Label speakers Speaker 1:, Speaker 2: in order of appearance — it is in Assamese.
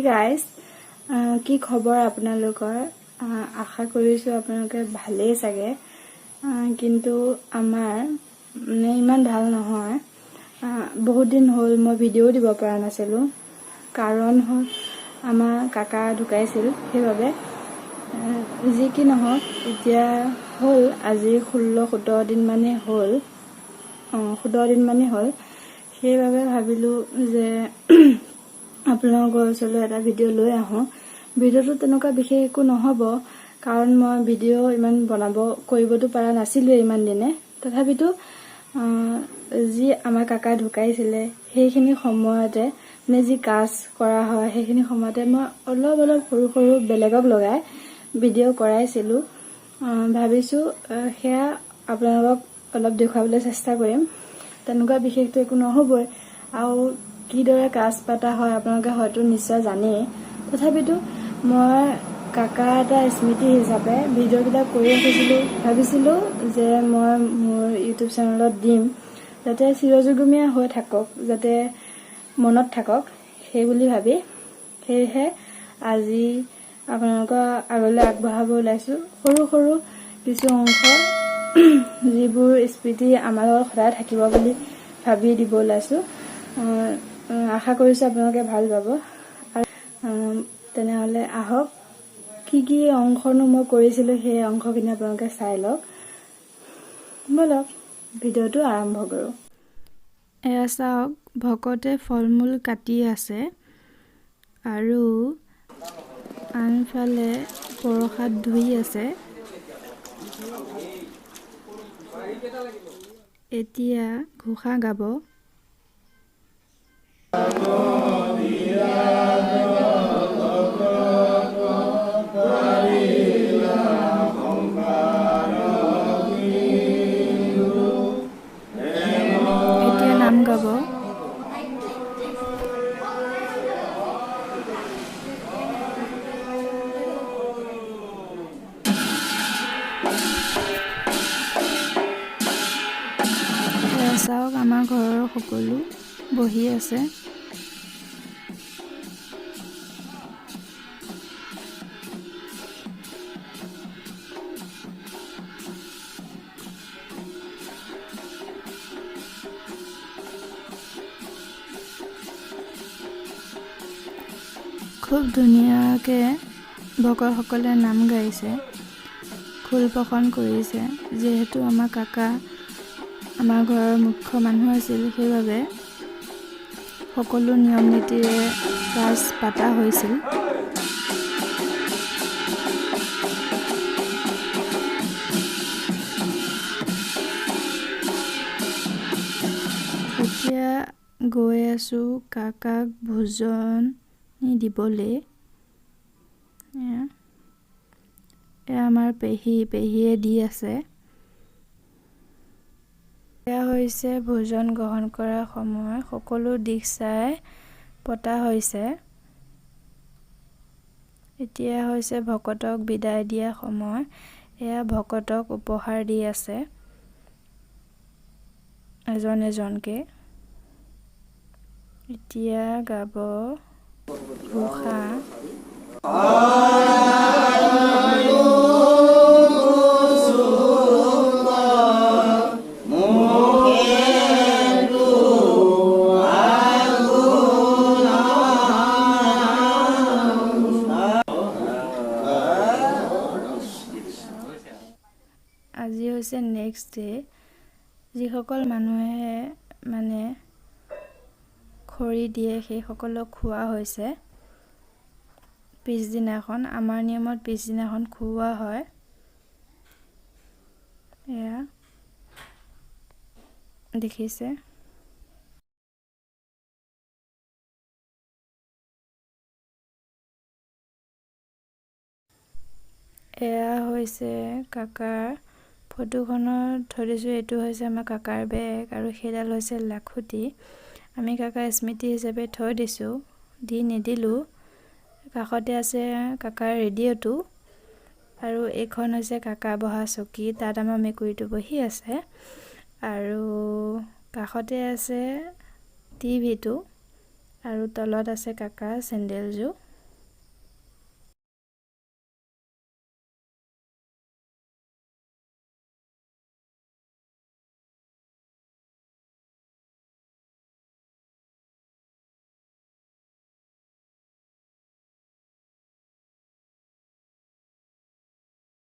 Speaker 1: গাইজ, কি খবৰ আপোনালোকৰ? আশা কৰিছোঁ আপোনালোকে ভালেই চাগে। কিন্তু আমাৰ মানে ইমান ভাল নহয়। বহুত দিন হ'ল, মই ভিডিঅ'ও দিব পৰা নাছিলোঁ। কাৰণ হ'ল আমাৰ কাকা ঢুকাইছিল, সেইবাবে। যি কি নহওক, এতিয়া হ'ল আজি 16-17 দিনমানেই হ'ল। অঁ, 17 দিনমানেই হ'ল। সেইবাবে ভাবিলোঁ যে আপোনালোকৰ ওচৰলৈ এটা ভিডিঅ' লৈ আহোঁ। ভিডিঅ'টো তেনেকুৱা বিশেষ একো নহ'ব, কাৰণ মই ভিডিঅ' ইমান বনাব কৰিবতো পৰা নাছিলোঁৱেই ইমান দিনে। তথাপিতো যি আমাৰ কাকা ঢুকাইছিলে, সেইখিনি সময়তে মানে যি কাজ কৰা হয়, সেইখিনি সময়তে মই অলপ অলপ সৰু সৰু বেলেগক লগাই ভিডিঅ' কৰাইছিলোঁ। ভাবিছোঁ সেয়া আপোনালোকক অলপ দেখুৱাবলৈ চেষ্টা কৰিম। তেনেকুৱা বিশেষটো একো নহ'বই আৰু কিদৰে কাজ পতা হয় আপোনালোকে হয়তো নিশ্চয় জানেই। তথাপিতো মই কাকা এটা স্মৃতি হিচাপে ভিডিঅ'বিলাক কৰি ৰাখিছিলোঁ। ভাবিছিলোঁ যে মই মোৰ ইউটিউব চেনেলত দিম, যাতে চিৰযুগমীয়া হৈ থাকক, যাতে মনত থাকক, সেই বুলি ভাবি সেয়েহে আজি আপোনালোকৰ আগলৈ আগবঢ়াব ওলাইছোঁ সৰু সৰু কিছু অংশ, যিবোৰ স্মৃতি আমাৰ লগত সদায় থাকিব বুলি ভাবি দিব ওলাইছোঁ। আশা কৰিছোঁ আপোনালোকে ভাল পাব। আৰু তেনেহ'লে আহক, কি কি অংশনো মই কৰিছিলোঁ, সেই অংশখিনি আপোনালোকে চাই লওক। ব'লক, ভিডিঅ'টো আৰম্ভ কৰোঁ। এয়া চাওক, ভকতে ফল মূল কাটি আছে আৰু আনফালে প্ৰসাদ ধুই আছে। এতিয়া ঘোষা গাব। এতিয়া নাম গাব। এয়া চাওক, আমাৰ ঘৰৰ সকলো বহি আছে। খুব ধুনীয়াকৈ ভকতসকলে নাম গাইছে, খোল প্ৰসন কৰিছে। যিহেতু আমাৰ কাকা আমাৰ ঘৰৰ মুখ্য মানুহ আছিল, সেইবাবে সকলো নিয়ম নীতিৰে কাজ পতা হৈছিল। এতিয়া গৈ আছোঁ কাকাক ভোজন দিবলৈ। এয়া এয়া আমাৰ পেহী, পেহীয়ে দি আছে। এয়া হৈছে ভোজন গ্ৰহণ কৰাৰ সময়। সকলো দিশ চাই পতা হৈছে। এতিয়া হৈছে ভকতক বিদায় দিয়া সময়। এয়া ভকতক উপহাৰ দি আছে এজন এজনকে। এতিয়া গাব ঘোষা। আজি হৈছে নেক্সট ডে। যিসকল মানুহে মানে খৰি দিয়ে, সেইসকলক খোৱা হৈছে পিছদিনাখন। আমাৰ নিয়মত পিছদিনাখন খুওৱা হয়। এয়া দেখিছে। এয়া হৈছে কাকাৰ ফটোখনত থৈ দিছোঁ। এইটো হৈছে আমাৰ কাকাৰ বেগ আৰু সেইডাল হৈছে লাখুটি। আমি কাকাৰ স্মৃতি হিচাপে থৈ দিছোঁ, দি নিদিলোঁ। কাষতে আছে কাকাৰ ৰেডিঅ'টো আৰু এইখন হৈছে কাকা বহা চকী, তাত আমাৰ মেকুৰীটো বহি আছে। আৰু কাষতে আছে টিভিটো আৰু তলত আছে কাকাৰ চেণ্ডেলযোৰ।